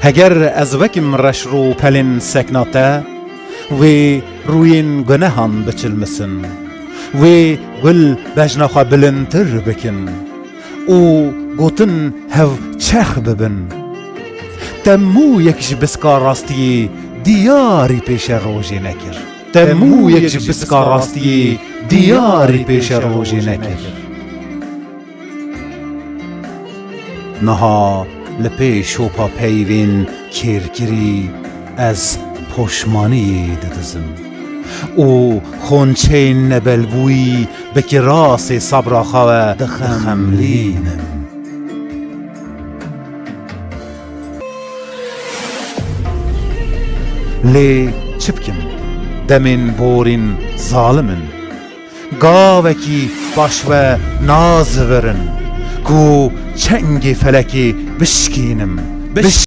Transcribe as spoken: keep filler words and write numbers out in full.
Heger ez wekim reşrû pelên sekna te, wê rûyên gunehan biçilmisin, wê gul bejna xwe bilindtir bikin û gotin hev çex bibin. Te mû yek ji biska rastiyê diyarî pêşerojê nekir. Te mû yek ji biska rastiyê diyarî pêşerojê nekir. Niha li pê şopa peyvên kêrkirî ez poşmaniyê didizim û xonçeyên nebelbûyî bi kirasê sabra xwe dixemlînim. Lê çi bikim? Demên borîn zalim in. Gavekî paşve nazivirin ku çengê felekê bişkînim, bişkînim.